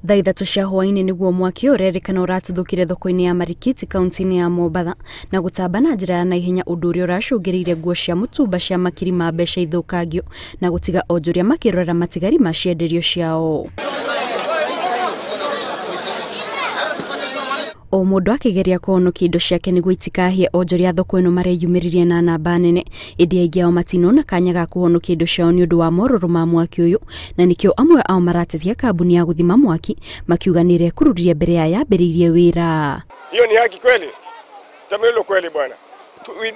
Thaa 3 cia hwaĩ-inĩ nĩguo mwaki ũrerĩkana ũratuthũkire thoko-inĩ ya Marikiti kaunti-inĩ ya Mombatha na gũtamba na njĩra ya naihenya, ũndũ ũrĩa ũracũngĩrĩirie nguo cia mũtumba cia makiri ma mbeca ithũkangio na gũtiga onjoria makĩrorera matigari ma cienderio ciao. O mũndũ akĩgeria kũhonokia indo ciake nĩguo itikahĩe, onjoria thoko ĩno mareyumĩririe na namba nene, ĩndĩ aingĩ ao matinona kanya ga kũhonokia indo ciao nĩ ũndũ wa morũrũ ma mwaki ũyũ, na nĩkĩo amwe ao maratetia kambuni ya gũthima mwaki makiuga nĩ ĩrekururia mbere ya yambĩrĩirie wĩra. Hiyo ni haki kweli? Tamelo kweli bwana.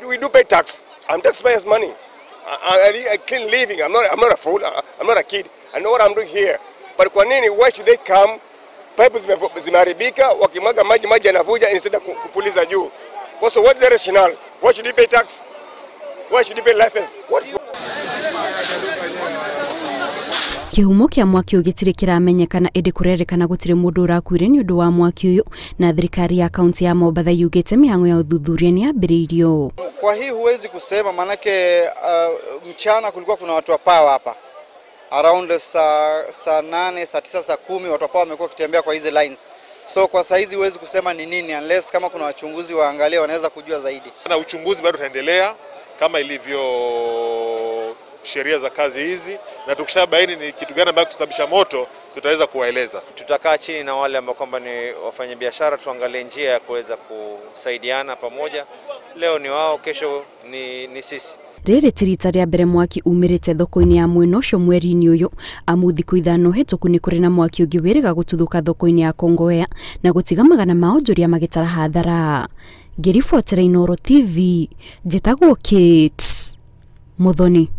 We do pay tax. I'm taxpayers money. I clean living. I'm not a fool. I'm not a kid. I know what I'm doing here. But kwa nini, why should they come? Pipe zimeharibika, wakimwaga maji, maji yanavuja instead of kupuliza juu. So what's the rationale? Why should you pay tax? Why should you pay license? What? Kĩhumo kĩa mwaki ũyũ gĩtirĩ kĩramenyekana, ĩndĩ kũrerĩkana gũtirĩ mũndũ ũrakuire nĩ ũndũ wa mwaki ũyũ, na thirikari ya kaunti ya Mombatha yugĩte mĩhang'o ya ũthuthuria nĩ yambĩrĩirio. Kwa hii huwezi kusema, manake mchana kulikuwa kuna watu wa power hapa around saa 8, saa 9, saa 10 watu hapa wamekuwa kitembea kwa hizi lines. So kwa saizi huwezi kusema ni nini unless kama kuna wachunguzi waangalie wanaweza kujua zaidi. Na uchunguzi bado utaendelea kama ilivyo sheria za kazi hizi, na tukishabaini ni kitu gani ambacho kusababisha moto tutaweza kuwaeleza. Tutakaa chini na wale ambao kwamba ni wafanyabiashara, tuangalie njia ya kuweza kusaidiana pamoja. Leo ni wao, kesho ni sisi. Rĩrĩ ti rita rĩa mbere mwaki umĩrĩte thoko-inĩ ya mwena ũcio mweri-inĩ ũyũ, amu thikũ 5 hĩtũku nĩ kũrĩ na mwaki ũngĩ wĩrĩga gũtuthũka thoko-inĩ ya Kongowea na gũtiga magana ma onjoria magĩtara hathara. Ngĩribotera Inooro TV, njĩtagwo Kate Muthoni.